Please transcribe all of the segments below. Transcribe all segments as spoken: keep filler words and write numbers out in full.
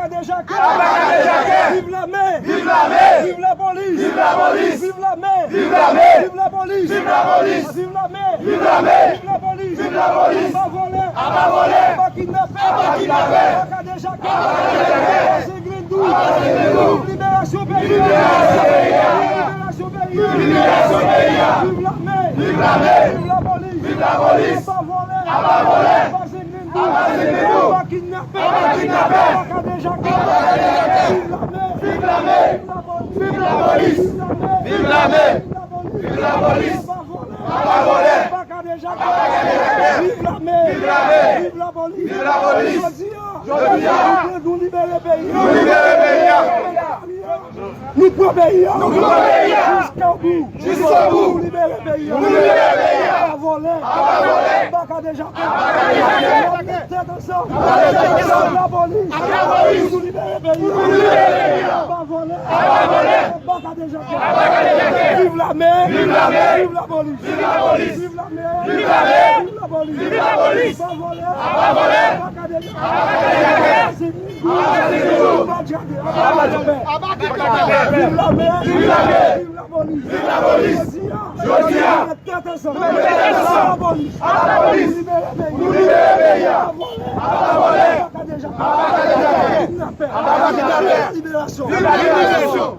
Dejake! Aba Ka Dejake! Viv lame! Viv lame! Viv lapolis! Viv lapolis! Viv lame! Viv lame! Viv lapolis! Viv lapolis! Viv lame! Viv lame! Viv lapolis! Viv lapolis! Aba vòlè! Aba vòlè! Aba kidnapè! Aba kidnapè! Aba Ka Dejake! Aba Ka Dejake! Aba Zenglendou! Aba Zenglendou! Liberasyon peyi a! Liberasyon peyi a! Liberasyon peyi a! Liberasyon peyi a! Viv lame! Viv lame! Viv lapolis! Viv lapolis! Aba vòlè! Aba vòlè! Aba Zenglendou! Aba Zenglendou! Aba kidnapè! Aba kidnapè! Aba Ka Dejake! Aba Ka Dejake! Viv lame! Viv lame! Viv lapolis! Viv lame! Viv lame! Viv lapolis! Aba vòlè! Aba vòlè! Aba Ka Dejake! Aba Ka Dejake! Viv lame! Viv lame! Viv lapolis! Viv lapolis! Jodi a! Jodi a! Nou libere peyi a! Nou libere peyi a! Nou pran peyi a! Nou pran peyi a! Jiska bout! Jiska bout! Nou libere peyi a! Nou libere peyi a! Aba vòlè! Aba vòlè! Aba Ka Dejake! Aba Ka Dejake! N ap met tèt ansanm! N ap met tèt ansanm! Lapolis! Lapolis! Nou libere peyi a! Nou libere peyi a! Aba vòlè! Aba vòlè! Aba Ka Dejake! Aba Ka Dejake! Viv lame! Viv lame! Viv lapolis! Viv lapolis! Viv lame! Viv lame! Viv lapolis! Viv lapolis! Aba vòlè! Aba vòlè! Aba Ka Dejake! Aba Ka Dejake! Aba Zenglendou! Aba Zenglendou! Aba Ka Dejake! Aba Ka Dejake! Viv lame! Viv lame! Viv lapolis! Viv lapolis! Jodi a! Jodi a! Nou met tèt ansanm! Nou met tèt ansanm! Lapolis! Lapolis! Nou libere peyi a! Nou libere peyi a! Aba vòlè! Aba vòlè! Aba Ka Dejake! Aba Ka Dejake! Kidnapè! Aba kidnapè! Liberasyon! Liberasyon!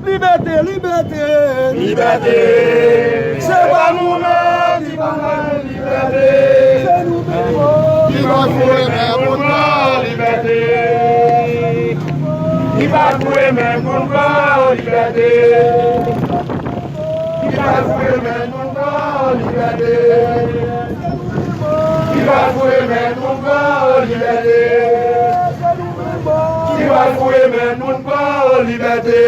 Libète, libète, libète. Se pa moun nan ki pa nan libète. Se nou menm ki pral foure men moun pran libète. Ki pral foure men moun pran libète. Ki pral foure men moun pran libète. Ki pral foure men nou pran libète. Ki pral foure men nou pran libète.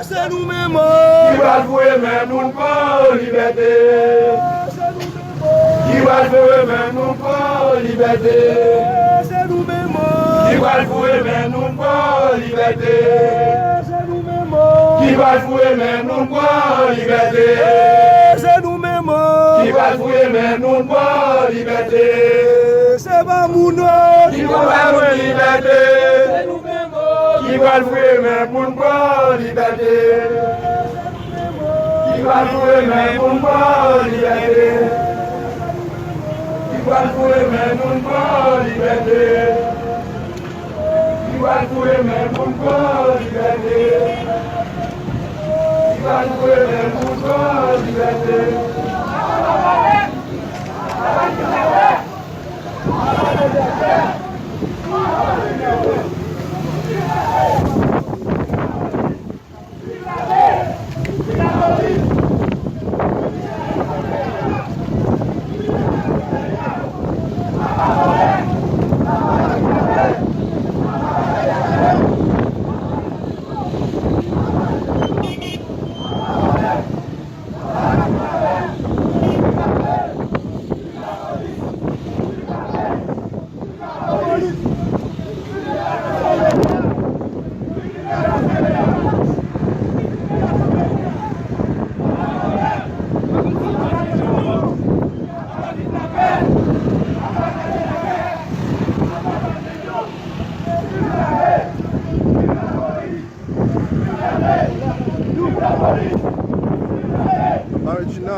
Se nou menm. Ki pral foure men nou pran libète. Ki pral foure men nou pran libète. Se nou menm. Ki pral foure men nou pran libète. Se nou menm. Ki pral foure men nou pran libète. Se nou menm. Ki pral foure men nou pran libète. Se pa moun ki pral pran libète. Se nou menm. Ki pral foure men moun pran libète. Ki pral foure men moun pran libète. Ki pral foure men moun pran libète. Ki pral foure men moun pran libète. Ki pral foure men moun pran libète. Marijina.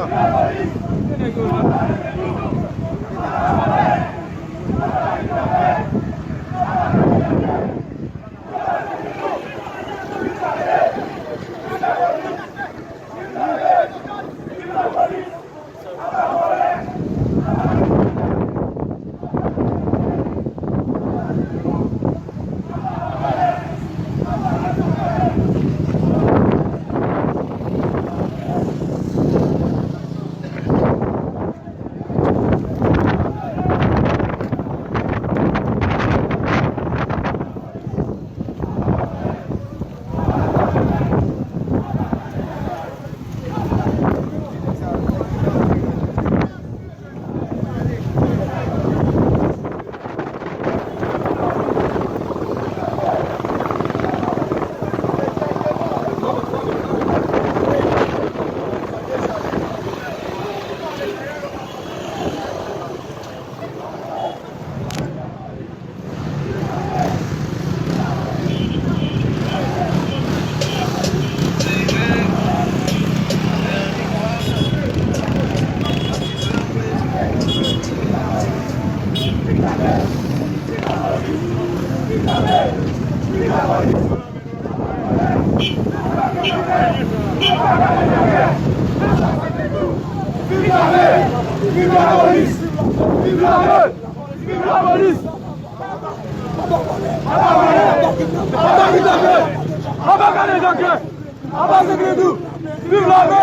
Aba Zenglendou! Viv lame!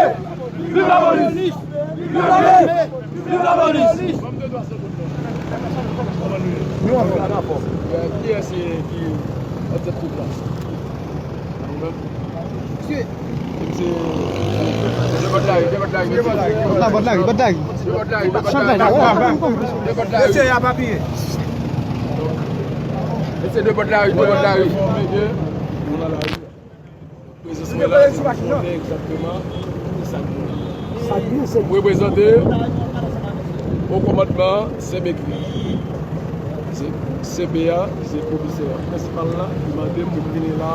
Viv lapolis! Viv lame! Viv lapolis! Kiyès ki ap tèt tout la? Bòt lari, bòt lari. Bòt la, bòt lari, bòt lari. Mesye a pa piye. Mesye de bòt lari, de bòt lari. Prezans mwen la, se pou konnen egzakteman ki sa k gen. Mwen reprezante o kòmandman C B ki. Se C B a, se komisè prensipal la ki mande m pou m vini la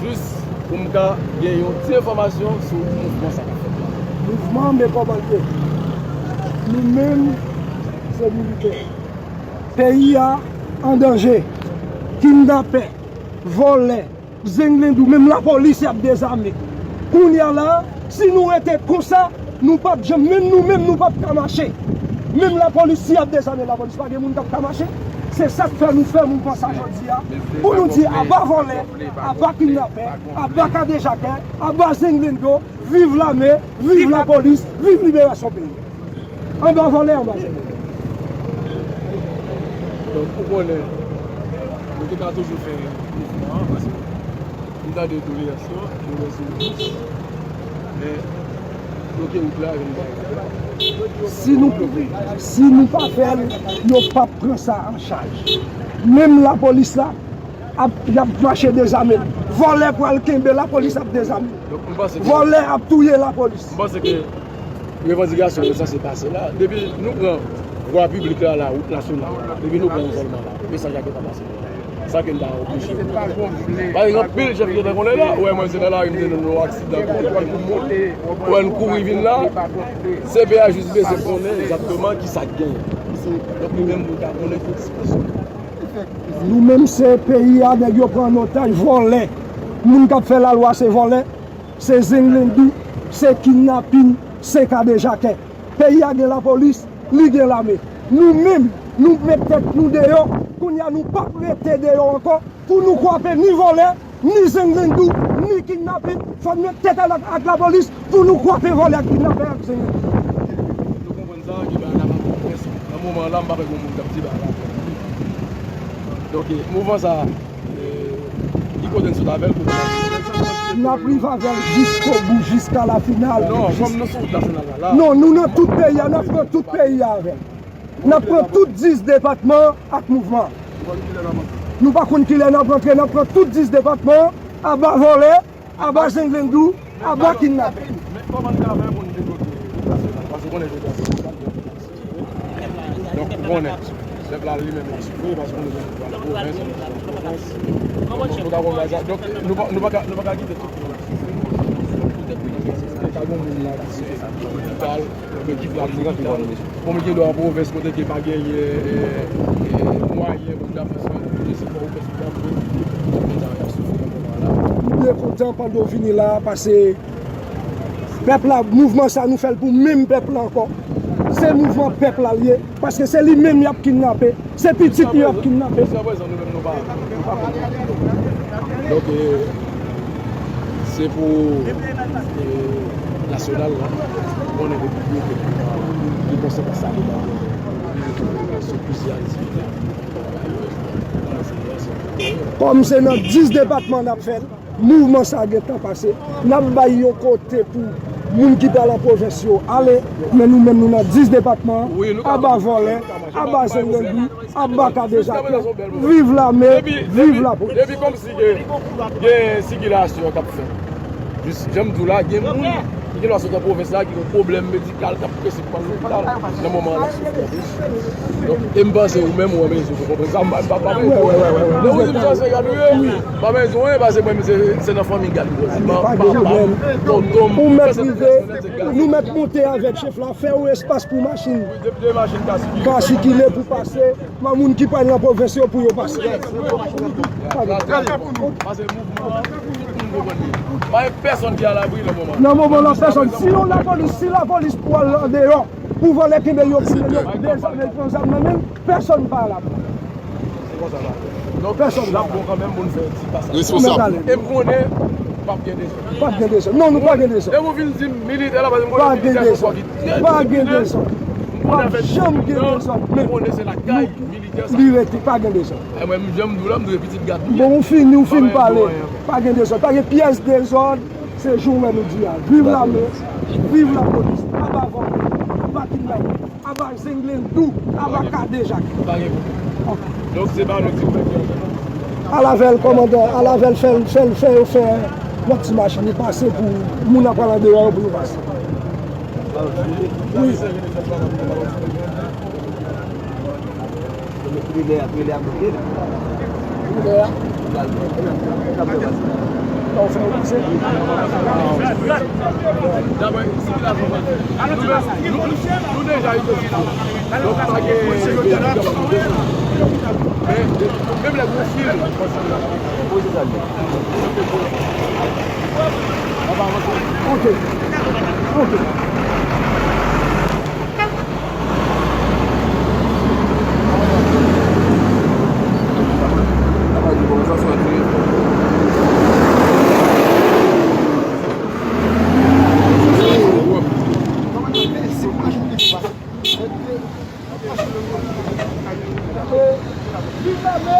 jis pou m ka gen yon ti enfòmasyon sou mouvman sa k ap fèt la. Mouvman an, men kòman l ye. Nou menm, se militè. Peyi a an danje. Kidnapè, vòlè, Zenglendou, menm lapolis y ap dezame. Kounye a la, si nou rete konsa, nou p ap janm, menm nou menm, nou p ap ka mache. Menm lapolis, si y ap dezame lapolis, pa gen moun k ap ka mache. Se sa k fè nou fè mouvman sa jodi a, pou nou di aba vòlè, aba kidnapè, aba kadejakè, aba Zenglendo, viv lame, viv lapolis, viv liberasyon peyi. Anba vòlè, anba Zenglendo. Donk, ou konnen, nou te ka toujou fè mouvman an, paske m tande doleyans yo, yo wè se jis, men bloke wout la, vin bay. Si nou, si nou pa fè l, yo p ap pran sa an chaj. Menm lapolis la, ap, y ap mache dezame l. Vòlè pral kenbe lapolis ap dezame l. Donk, m panse ke, vòlè ap touye lapolis. M panse ke revandikasyon yo sanse pase la. Depi nou pran vwa piblik la, la, wout nasyonal la, depi nou pran izòlman la, mesaj la gentan pase. Sa ke n ta oblije. Pa gen anpil chèf ki te konnen la, ou wè mwen se nan lari m te nan yon aksidan kote ke m moute, ou wè n kouri vin la, C P A jis bezwen konnen egzakteman ki sa k genyen. Donk, li menm pou l ta konnen tout disponisyon. Nou menm se peyi a, nèg yo pran an otaj, vòlè. Moun k ap fè lalwa se vòlè, se zenglendou, se kidnapin, se kadejakè. Peyi a gen lapolis, li gen lame. Nou menm, nou met tèt nou deyò, kounye a nou p ap rete deyò ankò, pou nou kwape ni vòlè, ni zenglendou, ni kidnapin, fò n met tèt ansanm ak lapolis pou nou kwape vòlè ak kidnapè ak zenglendou. Nou konprann sa, ke bagay la pa bon prèske. Nan moman la, m pa wè gen moun k ap di bagay la. Donk, mouvman sa, eh, ki kote n sot avè l, kote n ap... N ap rive avè l jiskobou, jiska la final. Non, kòm nou sou wout nasyonal la, la. Non, nou nan tout peyi a, n ap pran tout peyi a avè l. N ap pran tout dis depatman ak mouvman. Nou pa konn kilè n ap rantre, n ap pran tout dis depatman, aba vòlè, aba zenglendou, aba kidnapè. Men kòman n ka fè pou n debloke wout nasyonal? Paske konnen jodi a se konsa l ye. Donk, ou konnen, pèp la li menm l ap soufri, paske nou gen pouvwa pwovens, nou gen pouvwa pwovens. Donk, nou ka konn bagay sa. Donk, nou pa, nou pa ka, nou pa ka kite tout moun ap soufri. Te ka gen moun la ki site sa, lopital, men ki pral konplike dwa an pwovens kote ke pa genyen, eh, eh, mwayen pou ta pran swen, pou se pa ou fè sou ta pou, pou ta soufri nan moman la. Nou byen kontan pandan w vini la, paske pèp la, mouvman sa nou fè l pou menm pèp la ankò. Se mouvman pèp la l ye, paske se li menm y ap kidnape, se pitit li y ap kidnape. Jiska prezan, nou menm nou pa, nou pa konn. Donk, eh, se pou, eh, nasyonal la, konnen depi byen ke li konsekans sa li ba sou plizyè aktivite. Kòm se nan dis depatman n ap fè l, mouvman sa gentan pase. N ap bay yon kote pou moun ki pral an pwovens yo ale, men nou menm nou nan dis depatman an. Aba vòlè, aba zenglendou, aba kadejakè. Viv lame, viv lapolis. Depi kòmsi gen, gen sikilasyon k ap fèt. Jis, jan m di w la, gen moun Gen lwa sot nan pwovens la ki gen pwoblèm medikal k ap prese pou al lopital nan moman an l ap soufri anpil. Donk, e m panse ou menm ou wè Menzo, ou konprann sa, m pa, m pa, m pa Menzo. Lè ou di m sa, se gad ou ye. M pa Menzo, wi, paske mwen, se, se nan fanmi gad m grandi. M pa, m pa, m pa, tonton m, ou mèt rive, nou mèt monte avèk chèf la, fè yon espas pou machin ka sikile pou pase. Nan moun ki pral nan pwovens yo pou yo pase. Pa gen. Pase mouvman an, tout moun konprann li. Pa gen pèsonn ki alabri nan moman. Nan moman nan, pèsonn. Si yon lapolis, si lapolis pral andeyò pou vòlè kenbe yo, kenbe yo, dezame, pran zam nan men, pèsonn pa alabri. Se konsa la. Donk, pèsonn n ap bon kanmenm pou n fè ti pasaj. Responsab. E m konnen p ap gen dezòd. P ap gen dezòd. Non, nou pa gen dezòd. Depi w vin di m militè la, paske m konnen militè se yon fòs ki trè tribinal. Pa gen dezòd. Pa janm gen dezòd. Men li rete, pa gen dezòd. E mwen, jan m di w la, m dwe pitit gad m ye. Bon, ou fini, ou fin pale. Pa gen dezòd. Pa gen pyès dezòd. Se jan w wè nou di a. Viv lame, viv lapolis. Aba vòlè, aba kidnapè, aba zenglendo, aba kadejake. Pa gen pwoblèm. Donk, se pa nou ti pèp yo. Al avè l, kòmandan, al avè l, fè l, fè l, fè yo fè lòt ti machin li pase pou moun ap pral andeyò yo pou yo pase. Wi. Trelè a, trelè a bloke la. Trelè a? L al bloke la. Sa w fè w pase? Dabò, sikilasyon pase. Nou menm, nou, nou deja rive sou. Donk, pa gen, men, menm lè gon fil. Poze sa, li. Ok. Ok. Viv lame!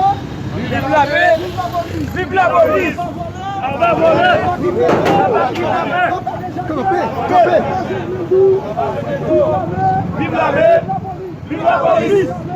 Viv lame! Viv lapolis! Aba vòlè! Aba kidnapè! Kanpe! Kanpe! Viv lame! Viv lapolis!